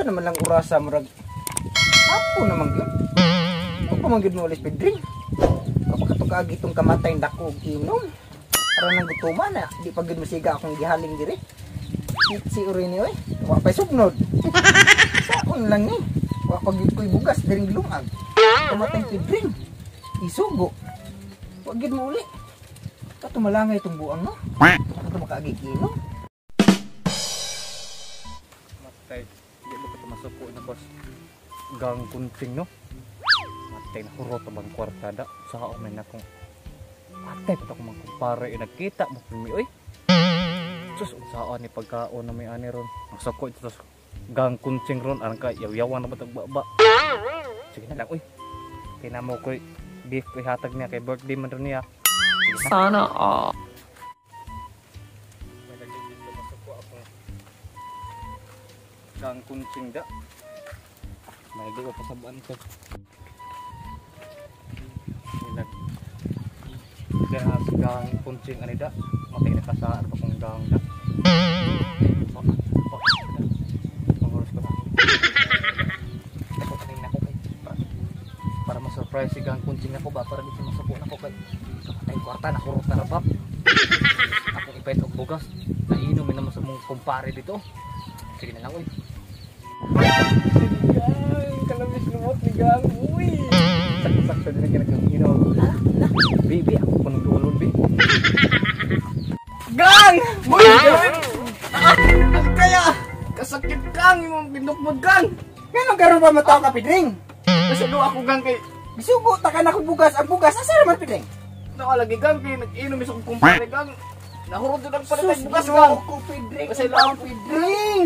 Unsa naman lang orasa, murag hapon naman gyud. Wa pa man gyud mo alis, Pedring. Wa pa kato itong kamatay dako og inom. Aron nang gutuma na, di pa gyud masiga akong gihaling diri. Si Urini oy, wa pa'y sugnod. Saon lang ni. Wa pa gyud ko'y bugas diring lungag. Kamatay Pedring. Isugo. Wa gyud mo uli. Kato malangay itong buang no. Kato makaagi inom. Matay, di ba ka masuko na boss? Gang kunting no? Matay na hurot bang kwarta da. Sa may na kung matay pa ako magkumpare eh, nagkita mo mi oy. Sus, unsaan ni pagkaon na may ani ron. Masuko ito gang kunting ron aron ka yaw-yawan na ba tag baba. Sige na lang oy. Kinamo koy beef koy hatag niya kay birthday man ron niya. Sana all. Gang kunting da. May di ko pasabaan to. Nilag. Ganang gang kunting ani da. Matay na kasaar pa kong gang da. Panguros ko na. Ako kanin ako kay para ma-surprise si gang kunting ako ba para di siya masuko nako kay kamatay kwarta na kurot na rabab. Ako ipait og bugas. Nainom mi naman sa mong kumpare dito. Sige na lang oy. Gang, kalamis lumot ni gang. Uy. Sakto-sakto din ang kinakaino. Bibi, ako pa nang duolon, bi. Gang! Uy, gang! Kaya, kasakit kang imong binukmod gang. Ngano karon pa mataw ka, Pedring? Kasi do ako gang kay gisugo ta ka na kong bugas. Ang bugas asa naman, Pedring? Nakalagi gang kay nag-inom isa kong kumpare gang. Nahurot jud ang palit bugas Sus, gang. ko, Pedring. Kasi lang Pedring.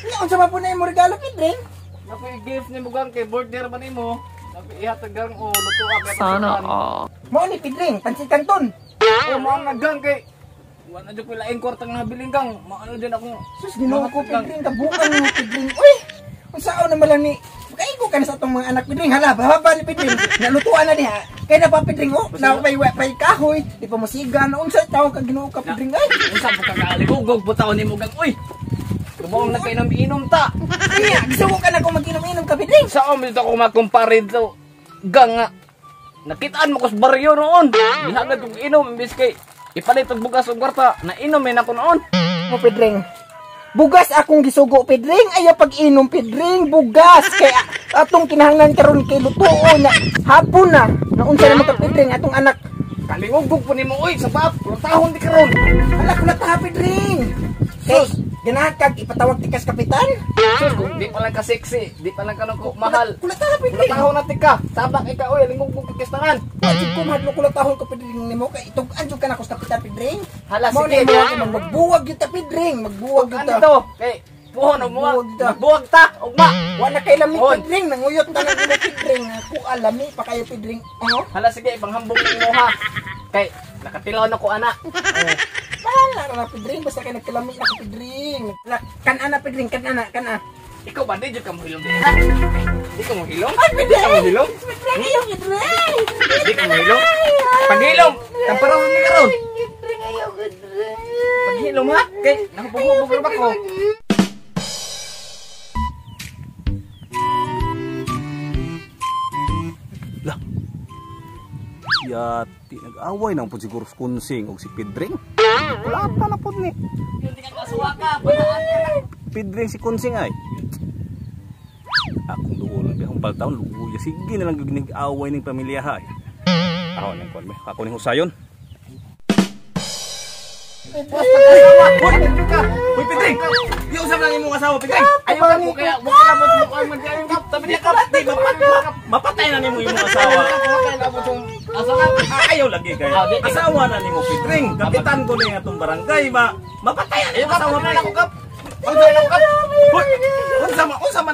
Nya unsa man po na imong regalo, Pedring? Naku i-gift nimo gang kay birthday ra ba nimo? Naku ihatag gang o luto ka kay Sana all. Mao ni Pedring, pansit canton. O mao nga gang kay wala jud ko laing kwartang nabiling gang. Maano din akong Sus, Ginoo ko, Pedring, kabukan nimo, Pedring. Uy, unsaon naman lang ni Kaigo ka na sa atong mga anak, Pedring. Hala, bababa ni Pedring. Nalutuan na diha. Kay na pa, Pedring, oh, napay pay kahoy, di pa musiga na unsa tawo ka Ginoo ka, Pedring ay. Unsa po ka kaaligugog butaw nimo gang uy. Kumaong nagkainom-inom ta. Iya, gisugo ka na kung mag-inom-inom ka, Pedring. Sa amin dito ako magkumpare dito. Gang nga. Nakitaan mo ko sa baryo noon. Gihagad kong inom imbis kay ipalit og bugas og kwarta. Nainom man ako noon. Mo, Pedring. Bugas akong gisugo, Pedring. Ayaw pag-inom, Pedring. Bugas. Kay atong kinahanglan karon kay lutuon na hapon na. Naunsa naman ka, Pedring, atong anak. Kalingugog po nimo oy sa bab. Kultahon di karon. Hala ko na ta, Pedring. Kay ganahan kag ipatawag tikas kapitan. Sus, kung di pa lang ka sexy, di pa lang ka nang mahal. Kulata, Pedring. Kultahon na tika. Sabak ikaw oy, lingugog ka kistangan. Wajib ko mahadlo kulatahon ka, Pedring nimo kay itug-an jud ka na ko sa kapitan, Pedring. Hala Mao sige. ni mo magbuwag gyud ta, Pedring, magbuwag gyud ta. Ano to? Kay puhon og muwag. Magbuwag ta. Magbuwag ta ugma. Wa na kay lami, Pohon. Pedring, nanguyot ta nang imo, Pedring. Ako alami pa kayo, Pedring. Oh. Hala sige, ipanghambog nimo ha. Kay nakatilaw na ko ana. Bahala ra na, Pedring, basta kay nagkalami na ko, Pedring. Kan-ana, Pedring, kan-ana, kan-ana. Ikaw ba di jud ka mohilom di ha? Di ka mohilom? Ay, Di ka Pedring! mohilom? Pedring, ayaw, Pedring! Di ka mohilom? Paghilom, tamparawon ni karon. Pedring, ayaw, Pedring. Paghilom ha? Kay nakapugubog ra ba ko? Lah. Yati nag-away na po siguro si Kunsing og si Pedring. Wala pa na po ni. Di ka kasuwa ka, banaan ka na. Pedring si Kunsing ay. Akong duol lang akong paltaon luya sige na lang gyud nag-away ning pamilya ha. Ako ning kon ako ning husayon. Boss, pag-asawa. Hoy, ka. Hoy Pedring. Di usab lang imong asawa, Pedring. Ayaw ka po kaya wag ka labot mo ay magdayon kap. Tabi niya kap. Di mapatay na nimo imong asawa. Ayaw lagi kay. Asawa na nimo, Pedring. Kapitan ko ni atong barangay ba. Mapatay na nimo asawa Asawa pre. na ako kap. Unsa na ako kap? Hoy, unsa man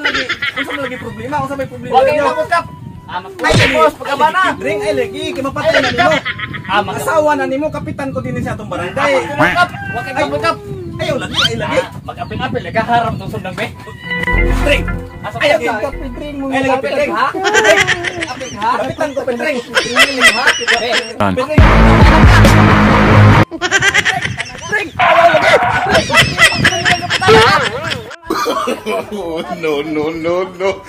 lagi problema? Unsa may problema? Wag kayo ninyo? labot kap. Ay, boss, pagkabana. Pedring ay lagi kay mapatay na nimo. Asawa na nimo, kapitan ko din sa atong barangay. Kap. Wag kayo labot kap. Ayaw lagi, ay lagi. Mag-apil-apil ka harap tong sundang be. Pedring. Asa Ay, ka? lagi. Ka, Pedring, mo Ay lagi, Pedring. Ha? Apil ha? Kapitan ko, Pedring. Ha? Be. Pedring. Pedring, ayaw lagi. No, no, no, no.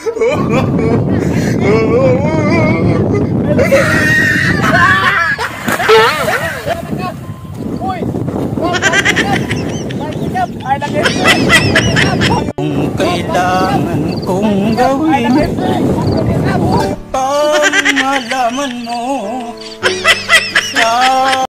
Kung kailangan kong gawin upang malaman mo.